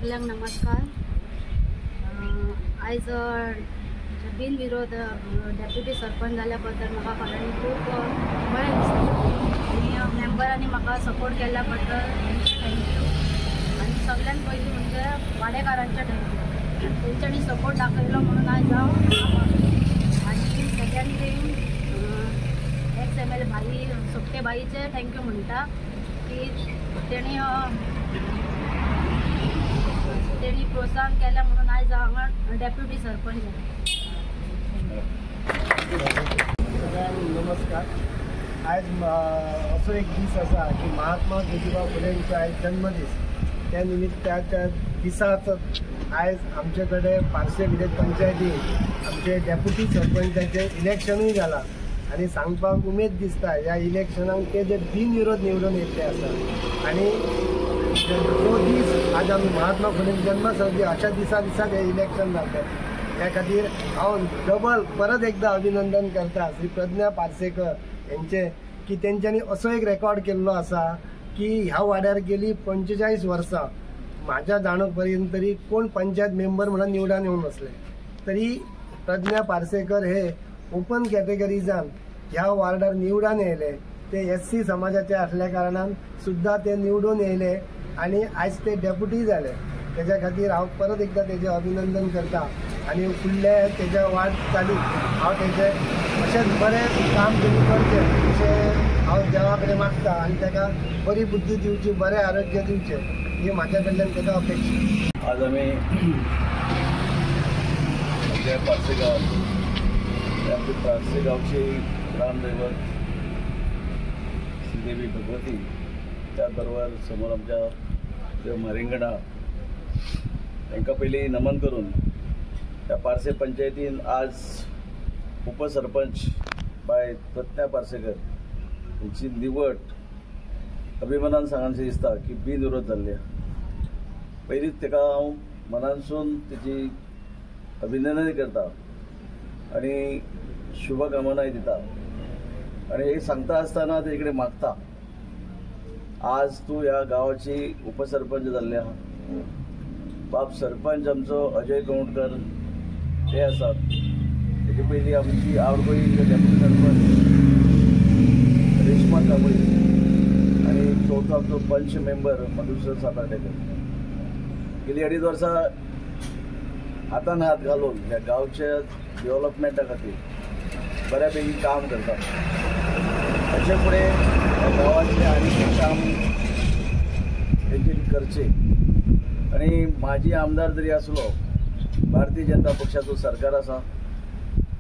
सगळ्यांक नमस्कार. आयज बिनविरोध डेप्युटी सरपंच जाल्या बद्दल म्हाका खऱ्यांनी खूब बरें दिसता आनी मेंबरांनी म्हाका सपोर्ट केल्ल्या बद्दल thank you. आनी सगळ्यांत पयलीं म्हणजे वाडेकारांचे thank you, तेंच्यांनी सपोर्ट दाखयलो म्हणून आयज हांव. आनी second thing ex M L A भाई सोपटे भाईचे thank you म्हणटा की तेणी तेणी प्रोत्साहन केलें म्हणून आयज हांगा डेप्युटी सरपंच जालें. सगळ्यांक नमस्कार. आयज असो एक दीस आसा की महात्मा ज्योतिबा फुलेंचो आयज जन्मदीस. त्या निमित्ताच्या दिसाच आयज आमचे कडेन पार्से विलेज पंचायतीन आमचे डेप्युटी सरपंचाचें इलेक्शनूय जालां आनी सांगपाक उमेद दिसता ह्या इलेक्शनाक ते जे बिनविरोध निवडून येयल्ले आसा. आनी जो दीस आज आमी महात्मा फुले जन्म सर्दी अशा दिसा दिसाक हें इलेक्शन जातलें. त्या खातीर हांव डबल परत एकदा अभिनंदन करता श्री प्रज्ञा पार्सेकर हेंचें की तेंच्यांनी असो एक रेकॉर्ड केल्लो आसा की ह्या वाड्यार गेली 45 वर्सां म्हाज्या जाणो पर्यंत तरी कोण पंचायत मेंबर म्हणून निवडून येवंक नासले तरी प्रज्ञा पार्सेकर हे ओपन कॅटेगरीजान ह्या वार्डार निवडून येयले. ते एस सी समाजाचे आसल्या कारणान सुद्दां ते निवडून येयले आनी आयज ते डेप्युटी जाले. तेज्या खातीर हांव परत एकदां तेजें अभिनंदन करता आनी फुडले तेज्या वाट चालीक हांव तेजें अशेंच बरें काम तेणी करचें अशें हांव देवा कडेन मागता आनी ताका बरी बुद्धी दिवची, बरें आरोग्य दिवचें ही म्हाज्या कडल्यान ताका अपेक्षा. आज आमी आमच्या पार्से गांवांत आमच्या पार्से गांवची ग्रामदैवत श्रीदेवी भगवती त्या बरोबर समोर आमच्या देव म्हारिंगणा तांकां पयलीं नमन करून त्या पार्से पंचायतीन आज उपसरपंच बाय प्रज्ञा पार्सेकर हेंची निवड अभिमानान सांगनशें दिसता की बिनविरोध जाल्ली आसा. पयलींच ताका हांव मनानसून तेची अभिनंदनय करता आनी शुभकामनाय दिता आनी हे सांगता आसतना तेजे कडेन मागता आज तूं ह्या गांवाची उपसरपंच जाल्ली आहा. बाब सरपंच आमचो अजय गौंडकर ते आसात, तेजे पयलीं आमची आवडगोई डेप्युटी सरपंच रेश्मा कांबळी आनी चवथो आमचो पंच मेंबर मधुसूदन सातार्डेकर. गेली 2.5 वर्सां हातान हात घालून ह्या गांवच्या डेव्हलपमेंटा खातीर बऱ्या पैकी काम करतात. हाचे फुडें ह्या गांवाचें आनीक काम तेंच्यांनी करचें आनी म्हाजी आमदार जरी आसलो भारतीय जनता पक्षाचो सरकार आसा,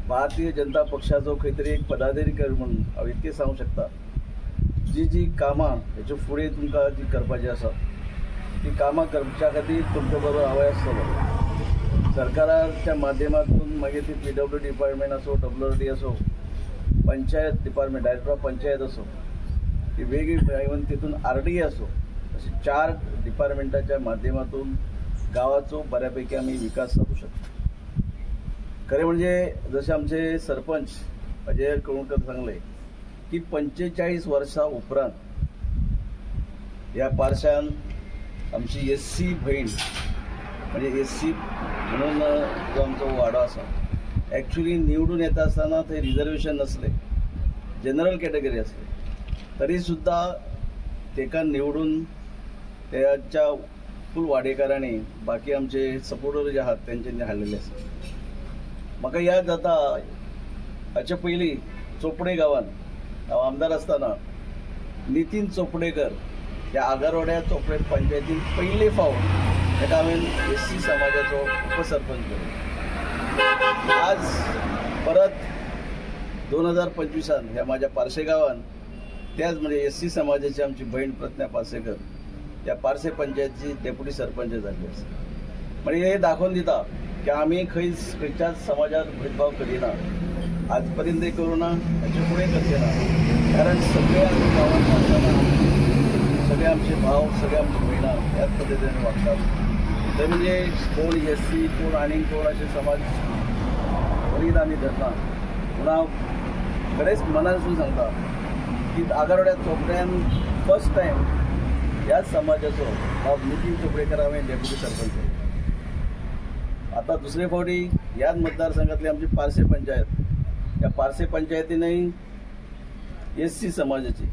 भारतीय जनता पक्षाचो खंय तरी एक पदाधिकारी म्हणून हांव इतकें सांगूंक शकता जी जी कामां हेच्या फुडें तुमकां जी करपाची आसा ती कामां करच्या खातीर तुमच्या बरोबर हांव आसतलो. सरकाराच्या माध्यमातून मागीर ती पीडब्ल्यू डिपार्टमेंट आसूं, डब्ल्यू डी आसूं, panchayat department, director of panchayat आसूं, ती वेगळी इवन तितून आर डी आसूं, अशे 4 डिपार्टमेंटाच्या माध्यमातून गांवाचो बऱ्यापैकी आमी विकास सादूं शकता. खरें म्हणजे जशें आमचे सरपंच अजय कवळकर सांगलें की 45 वर्सां उपरांत ह्या पार्शान आमची एस सी भयण म्हणजे एस सी म्हणून जो आमचो वाडो आसा एक्चुली निवडून येता आसतना थंय रिजर्वेशन नासलें, जनरल कॅटेगरी आसली, तरी सुद्दां ताका निवडून त्याच्या फूल वाडेकारांनी बाकी आमचे सपोर्टर जे आहात तेंच्यांनी हाडलेले आसा. म्हाका याद जाता हाचे पयलीं चोपडे गांवांत हांव आमदार आसतना नितीन चोपडेकर ह्या आगारवाड्या चोपडे पंचायतीन पयले फावट ताका हांवें एस सी समाजाचो उपसरपंच केलो. आज परत 2025 ह्या म्हाज्या पार्से गांवांत त्याच म्हणजे एस सी समाजाची आमची भयण प्रज्ञा पार्सेकर ह्या पार्से पंचायतीची डेप्युटी सरपंच जाल्ली आसा. म्हणजे हे दाखोवन दिता की आमी खंयच खंयच्याच समाजात भेदभाव करिना, आज पर्यंत करूं ना, हाचे फुडें करचे ना, कारण सगळे आमी गांवांत आसतना सगळे आमचे भाव, सगळे आमची भयणां ह्याच पद्दतीन वागतात. ते म्हणजे कोण एस सी कोण आनी कोण अशें समाज वरील आमी धरना. पूण हांव खरेंच मनासून सांगता की आगारवाड्या चोपड्यान फर्स्ट टायम ह्याच समाजाचो बाब नितीन चोपडेकर हांवें डेप्युटी सरपंच केले. आतां दुसरे फावटी ह्याच मतदारसंघातली आमची पार्से पंचायत, ह्या पार्से पंचायतीनय एस सी समाजाची,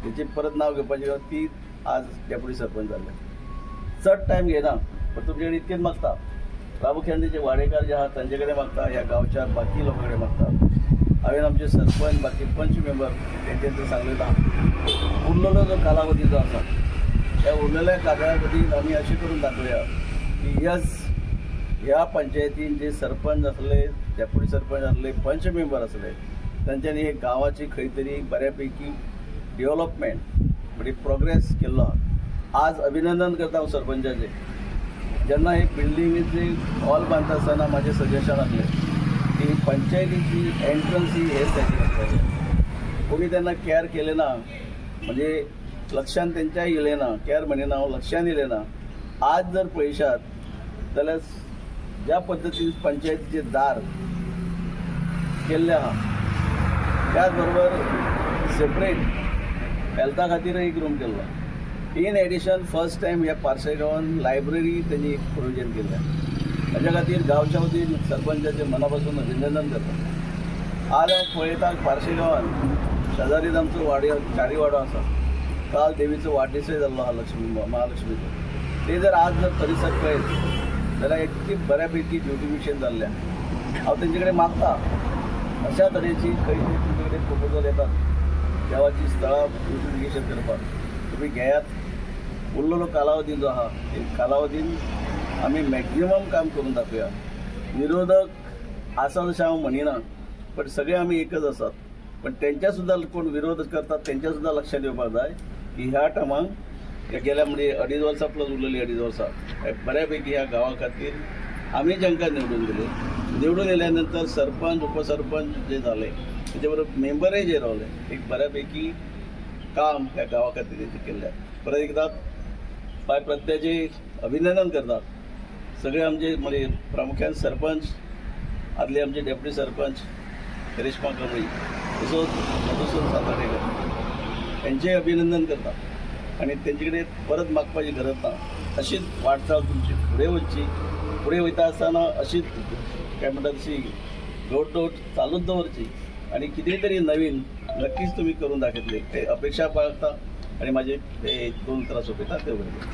तेची परत नांव घेवपाची, ती आज डेप्युटी सरपंच जाल्ले. चड टायम घेना, पण तुमचे कडेन इतकेच मागता, प्रामुख्यान जे वाडेकार जे आहात तांचे कडेन मागता, ह्या गांवच्या बाकी लोकां कडेन मागता. हांवें आमचे सरपंच, बाकी पंच मेंबर तेंच्यांनी सांगलें आहा, उरलेलो जो कालावधी जो आसा त्या उरलेल्या कालावधीत आमी अशें करून दाखोवया की यस, ह्या पंचायतीन जे सरपंच आसले, डेप्युटी सरपंच आसले, पंच मेंबर आसले, तांच्यांनी हे गांवाची खंय तरी बऱ्यापैकी डेव्हलपमेंट म्हणजे प्रोग्रेस केल्लो आहा. आज अभिनंदन करता हांव सरपंचाचें. जेन्ना हे बिल्डिंगेचे हॉल बांदता आसतना म्हाजें सजेशन आसलें की पंचायतीची एंट्रन्स ही हे सायडीन आसपाक जाय. कोणी तेन्ना कॅर केलें ना, म्हणजे लक्षान तेंच्या येयलें ना, कॅर म्हणिना हांव, लक्षान येयलें ना. आज जर पळयशात जाल्यार ज्या पद्दतीन पंचायतीचे दार केल्लें आहा, त्याच बरोबर सेपरेट हेल्था खातीर एक रूम केल्लो. इन एडिशन फर्स्ट टायम ह्या पार्से गांवान लायब्ररी तेणी एक प्रोविजन केल्लें. ताच्या खातीर गांवच्या वतीन सरपंचाचें मना पासून अभिनंदन करता. आज हांव पळयता पार्से गांवान शेजारीच आमचो वाड्यो चारी वाडो आसा. काल देवीचो वाडदिसूय जाल्लो आहा, लक्ष्मी महालक्ष्मीचो. ते जर आज जर परिसर पळयत जाल्यार इतकी बऱ्यापैकी ब्युटिफिकेशन जाल्लें आहा. हांव तेंचे कडेन मागता, अशा तरेची खंय तरी तुमचे कडेन प्रपोजल येतात देवाची स्थळां ब्युटिफिकेशन करपाक, तुमी घेयात. उरलेलो कालावधी जो आहा ते कालावधीन आमी मॅक्झिमम काम करून दाखोवया. विरोधक आसा तशें हांव म्हणिना, पण सगळे आमी एकच आसात. पण तेंच्या सुद्दां कोण विरोध करतात तेंच्या सुद्दां लक्षात येवपाक जाय की ह्या टायमाक ह्या गेल्या म्हणजे 2.5 वर्सां प्लस उरलेली 2.5 वर्सां बऱ्यापैकी ह्या गांवा खातीर आमी जांकां निवडून दिले, निवडून येयल्या नंतर सरपंच, उपसरपंच जे जाले, तेजे बरोबर मेंबरय जे रावले, एक बऱ्यापैकी काम ह्या गांवा खातीर केल्लें. परत एकदां बाय प्रत्याचे अभिनंदन करतात. सगळे आमचे म्हणजे प्रामुख्यान सरपंच, आदले आमचे डेप्युटी सरपंच रेश्मा कमळी, तसोच मधुसूदन सातार्डेकर यांचे अभिनंदन करता आनी तेंचे कडेन परत मागपाची गरज ना. अशीच वाटचाल तुमची फुडें वचची. फुडें वयता आसतना अशीच काय म्हणटा तशी रोड चालूच दवरची आनी कितें तरी नवीन नक्कीच तुमी करून दाखयतले ते अपेक्षा बाळगता आनी म्हाजे ते 2 उतरां सोंपयता. ते बरें.